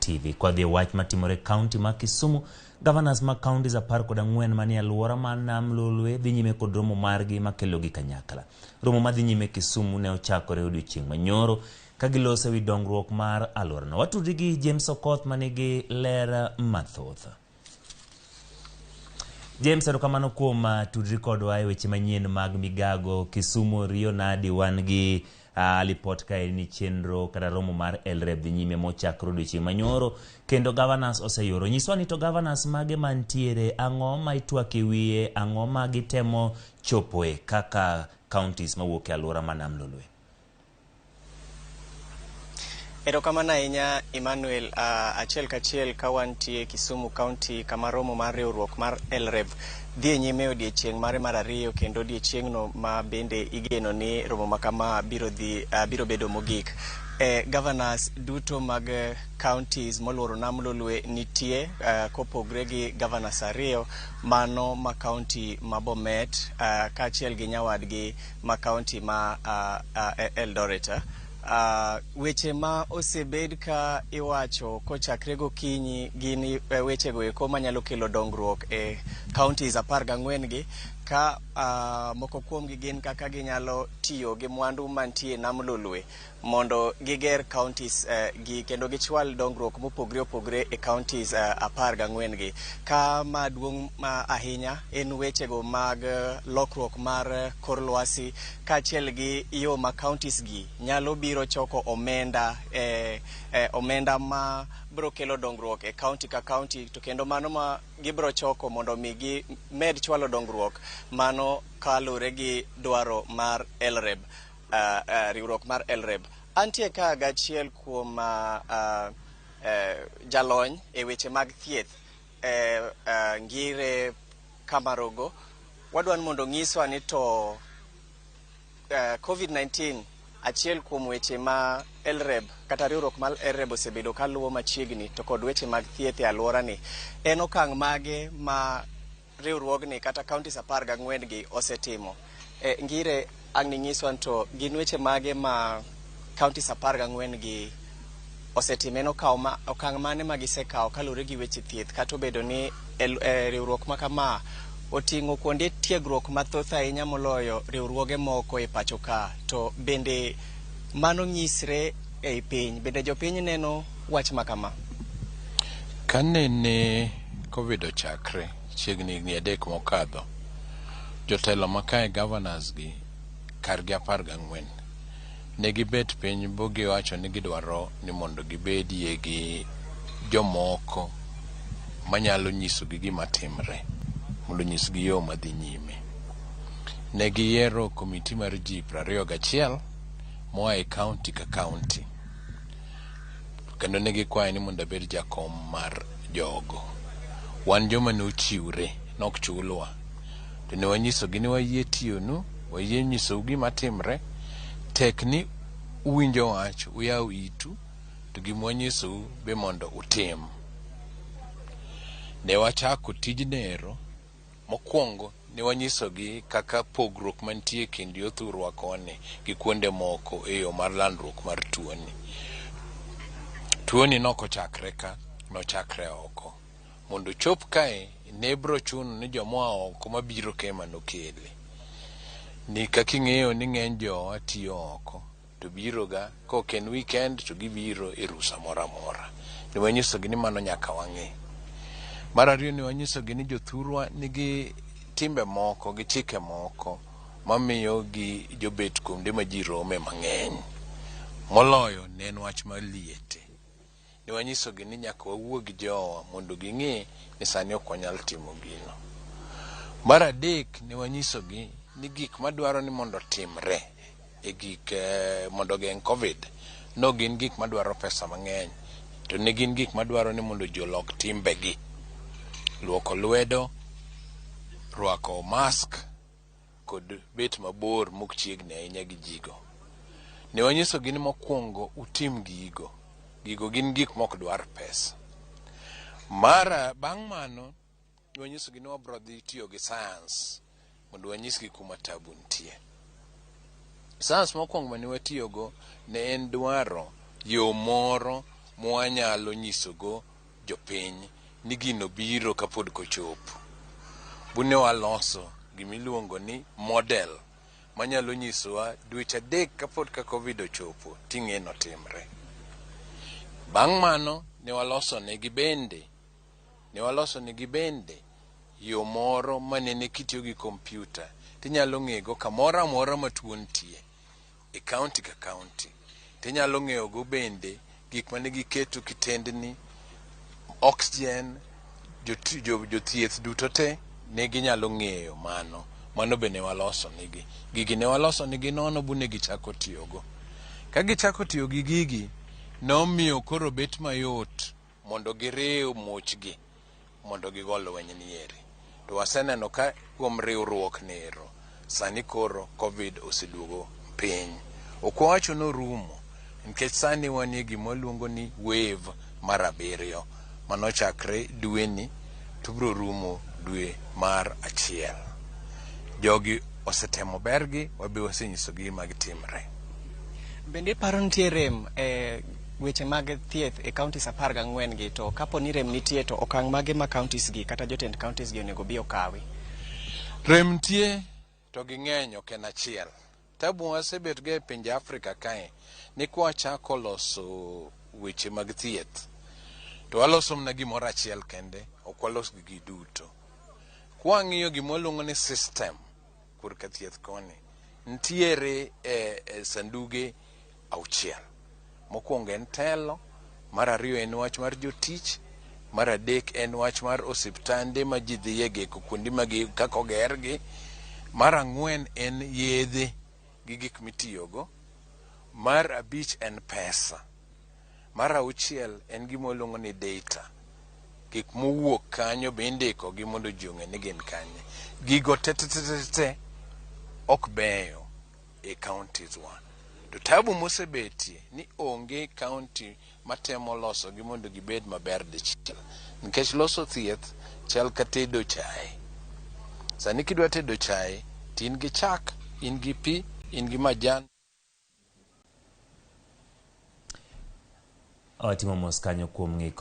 TV. Kwadhi e wach matimore kaunti ma Kisumu, governors mag counties 14 manie alwora mar Nam Lolwe dhi nyime kod romo margi makelogi kanyakla. Romo madhi nyime Kisumu ne ochakore odiochieng' manyoro ka giloso ewi dongruok mar alworano. Watudri gi James Okoth manigi ler mathoth. James, erokamano kuom tudri kodwa e weche manyien mag migago Kisumu Rio Nadi. Wan gi lipot kae ni chenro kata romo mar LREB dhi nyime mochakre odiochieng' manyoro kendo governors oseyoro. Nyiswa ni to governors mage mantiere, ang'o ma itwak e wiye, ang'o ma gitemo chopoe kaka counties mawuok e alwora ma Nam Lolwe. Erokamano ahinya, Emmanuel. Achiel kachiel ka wantie Kisumu County, kama romo mar riwruok mar LREB dhi e nyime odiechieng' mare mar ariyo, kendo odiechieng'no ma bende igeno ni romo ma kama biro dhi biro bedo mogik. Governors duto mag counties moluoro Nam Lolwe nitie, kopogre gi governors ariyo mano ma county ma Bomet kaachiel gi nyawadgi ma county ma Eldoret. Weche ma osebed ka iwacho kochakre gokinyi gin wechego eko manyalo kelo dongruok e counties 14 gi ka moko kuomgi gin kaka ginyalo tiyo gi mwandu mantie Nam Lolwe mondo giger counties gi kendo gichwal dongruok mopogre opogre e counties 14 gi. Ka maduong' ahinya en wechego mag lokruok mar kor lwasi kaachiel gi yo ma counties gi nyalo biro choko omenda e omenda ma biro kelo dongruok e county ka county, to kendo mano ma gibiro choko mondo mi gimed chwalo dongruok mano kaluwore gi dwaro mar LREB, riwruok mar LREB. Antie ka gachiel kuom jalony e weche mag thieth, Ngire Kamarogo. Wadwa ni mondo onyiswa ni to COVID-19, achiel kuom weche ma LREB kata riwruok mar LREB osebedo kaluwo machiegni, to kod weche mag thieth e alworani, en okang' mage ma riwruogni kata counties 14 gi osetimo? Ngire, ang' ninyiswa ni to gin weche mage ma counties 14 gi osetimo, en okang' mane ma gisekawo kaluwore gi weche thieth, kata obedo ni e riwruok ma kama oting'o kuonde tiegruok mathoth ahinya moloyo riwruoge moko e pacho ka, to bende mano nyisre ei piny, bende jopiny neno wach ma kama? Kanene COVID ochakre chiegni higni 3 mokadho, jotelo makae, governors gi kargi 14, ne gibet piny bo giwacho ni gidwaro ni mondo gibedie gi jomoko manyalo nyisogi gima timre, mondo onyisgi yo madhi nyime. Ne giyiero komiti mar ji 21 moa e county ka county, kendo ne gikwaya ni mondo abed jakom mar jogo. Wan joma ne ochiwre, nok chulwa, to ne wanyisogi ni wayie tiyonu, wayie nyisou gima timre, tek ni uwinjo wach, uyaw itu, to gima wanyisou be mondo utim. Ne wachako tij nero. Mokwongo ne wanyisogi kaka pogruok mantie e kind yo thurwa koni gi kuonde moko e yo mar landruok mar tuoni. Tuoni nok ochakre ka, nochakre oko. Mondo ochop kae, ne biro chuno ni jomoa oko mabiro ka ema nokele. Ni kaka ing'eyo ni ng'eny jowa tiyo oko, to biro ga kok en weekend to gibiro e rusa moro amora. Ne wanyisogi ni mano nyaka wang'e. Mar ariyo, ne wanyisogi ni jothurwa nigi timbe moko gi chike moko mamiyo gi jobet kuonde ma ji rome mang'eny. Moloyo ne en wach mar liete. Ne wanyisogi ni nyaka wawuo gi jowa mondo ging'e ni sani ok wanyal timo gino. Mar adek, ne wanyisogi ni gik madwaro ni mondo otimre e gik mondo ogeng' COVID no gin gik madwaro pesa mang'eny, to ne gin gik madwaro ni mondo ji olok timbegi. Luoko lwedo, rwako mask, kod bet mabor mok chiegni ahinya gi jigo. Ne wanyisogi ni mokwongo utim gigo. Gigo gin gik mok dwar pesa. Mara bang' mano, ne wanyisogi ni wabro dhi tiyo gi science mondo wanyisgi kuma tabu nitie. Science mokwongo mane watiyogo ne en dwaro yo moro mwanyalo nyisogo jopiny ni gino biro kapod kochopo. Bune waloso gimiluongo ni model manyalo nyisowa dweche 3 kapod ka COVID ochopo ting'e notimre. Bang' mano ne waloso negi bende yo moro manene kitiyo gi kompyuta tinyalo ng'ego kamoro amora ma tuo nitie e county ka county. Tinyalo ng'eyogo bende gik mane giketo kitendni, oxygen, jothieth duto te ne ginyalo ng'eyo mano. Mano be ne waloso negi. Gigi ne waloso negi nono bune gichako tiyogo. Ka gichako tiyo gi gigi, nomiyo koro bet mayot mondo giriw muchgi mondo gigo lweny nieri. To waseneno ka kuom riwruok nero, sani koro COVID oseduogo piny. Ok wawacho norumo, nikech sani wanie gima waluongo ni wave mar 7 manochakre dweni to biro rumo dwe mar 1. Jogi osetemo bergi, wabe wasenyisogi gima gitimre. Bende iparo nitie rem e weche mag thieth e counties 14 gi, to kapo ni rem nitie to okang' mage ma counties gi kata jotend counties gi onego bi okawi? Rem nitie to ging'eny, ok en achiel. Tabu wasebet go e pinje Afrika kae ni kwachako loso weche mag thieth to waloso mana gimoro achiel kende, ok walos gi duto. Kwang'iyo gima waluongo ni system korka thieth koni, nitiere e sanduge 6. Mokwongo en telo, mar 2 en wach mar jotich, mar 3 en wach mar osiptande ma ji dhiye geko kuonde ma kaka ogergi, mar 4 en yedhe gi gik mitiyogo, mar 5 en pesa, mar 6 en gima waluongo ni data. Gik mowuok kanyo be indikogi mondo ji ong'e ni gin kanye. Gigo te te te te ok beyo e counties wa. To tabu mosebetie ni onge county matemo losogi mondo gibed maber dichiel. Nikech loso thieth chal ka tedo chae. Sani kidwa tedo chae, to in gi chak, in gi pi, in gi majan. Watimo mos kanyo kuom ng'ikruok.